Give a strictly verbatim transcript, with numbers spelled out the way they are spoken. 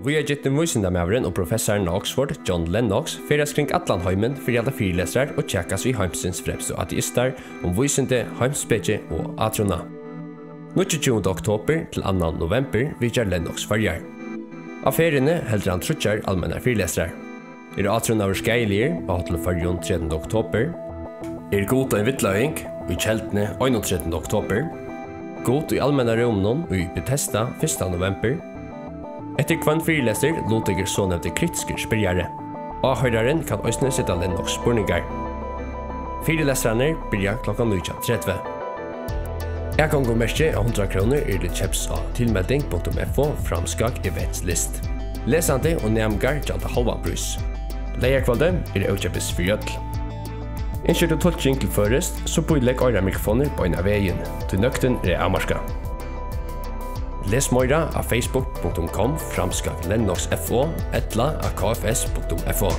Víðagitin vísindamaðurin og professarin á Oxford, John Lennox, ferðast kring allan heimin fyri at halda fyrilestrar og kjakast við heimsins fremstu ateistar um vísindi, heimspeki og átrúnað. Níggjuogtjúgunda oktober til annan november vitjar Lennox Føroyar. Á ferðini heldur hann tríggjar almennar fyrilestrar. Er átrúnaður skaðiligur? Á Hotel Føroyum trettanda oktober. Er Gud ein villleiðing? Í Kelduni einogtretivunda oktober. Gud í almenna rúminum í Bethesda fyrsta november. Eftir hvønn fyrilestur luttekur sonevndi kritiskir spyrjari. Áhoyrarin kann eisini seta Lennox spurningar. Fyrilestrarnir byrja klokkan nítjan tretivu. Atgongumerki á hundrað krónur eru til keyps á tilmelding punktum f o framskak events list. Lesandi og næmingar gjalda hálvan prís. Leygarkvøldið er ókeypis fyri øll. Ynskir tú tulking til føroyskt, so bílegg oyramikrofonir beinan vegin, tí nøgdin er avmarkað. Les meira á facebook punktum com framskak lennox f o ella á k f s punktum f o.